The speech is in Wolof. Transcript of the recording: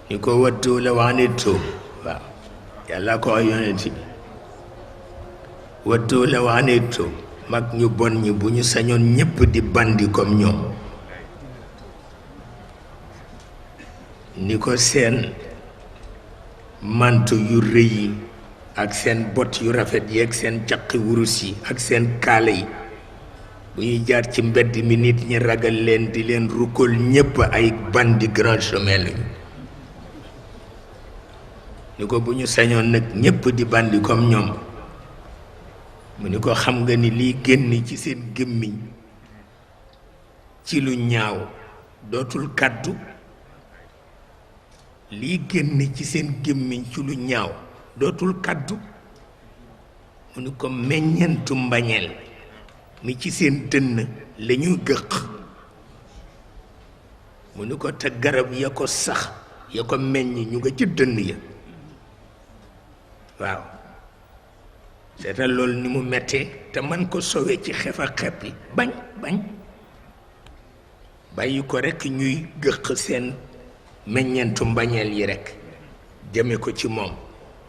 ni ko wattu la waanittu waaw yàlla ko wax yonent bi wattu la waanittu mag ñu bon ñi bu ñu sañoon ñépp di bandi comme ñoom ni ko seen mantu yu rëy yi ak seen bot yu rafet yi ak seen caqi wurus yi ak seen kaala yi bu ñuy jaar ci mbedd mi nit ñi ragal leen di leen rukkol ñépp ay bandi grand chemin lañu ni ko bu ñu sañoon nag ñépp di bandi comme ñoom mu ni ko xam nga ni liy génn ci seen gémmiñ ci lu ñaaw dootul kàddu liy génn ci seen gémmiñ ci lu ñaaw dootul kàddu mu ni ko meññentu mbañeel mi ci seen dënn lañuy gëq mu ni ko te garab ya ko sax ya ko meññ ñu nga ci dënn ya waaw seetal loolu ni mu mettee te man ko sowe ci xef ak xepp yi bañ bàyyi ko rekk ñuy gëq seen meññentu mbañeel yi rekk jëme ko ci moom